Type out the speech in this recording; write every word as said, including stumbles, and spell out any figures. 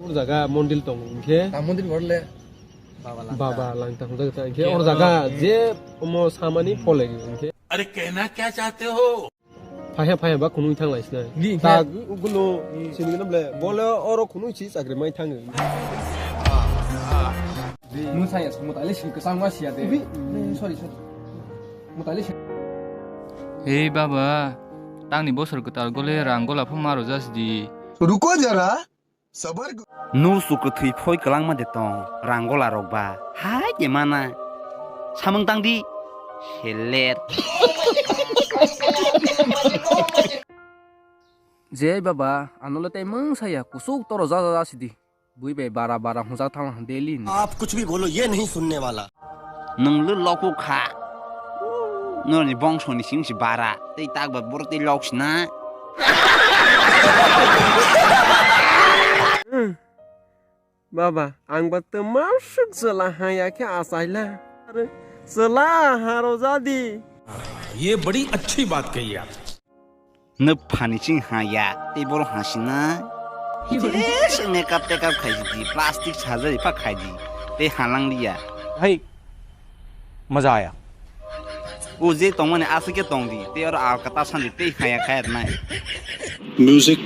Or jaga mondil tong hinkhe. Ta mondil borle. Baba lang. Baba lang ta hwnjak ta hinkhe. Or jaga je omo samani phole hinkhe. अरे कहना क्या चाहते हो? Phaiha phaiha ba khunui thang lai sina. Di, ta gulo sini gana ble. Bole oro khunui si chakri mai thango. Nung saya semut alis sing kesang mas ya de. Sorry, sorry. Mut alis. Hei baba, tangni bosor kwtal gole rang gola pho maro jasdi. Ruko jara. Sabar. Nur su kwthwi phoi kwlangma de tong, rang gola rok ba. Hai de mana. Samung tang di. Seler. Jei baba, anole tei mung saya kusuk toro ja ja ja sidi. Bui bai bara bara hujak thang daily ni. आप कुछ भी बोलो, ये नहीं सुनने वाला। Nung lu lokhu kha. Nurni bongso ni sing si bara. Tei tak ba bor tei lok sina. Baba, ang ba twma suk chwla haya khe achaila. Chwla haro jadi. ये बड़ी अच्छी बात कही आप। Nw phani ching ha ya, tei boro ha sina. Jesa makeup takeup khai di, plastic surgery pha khai di, tei ha lang liya. Hai, maza aya. O je tongmani aswk khe tong di, tei oro alkata sandi tei ha ya khai nai. Music.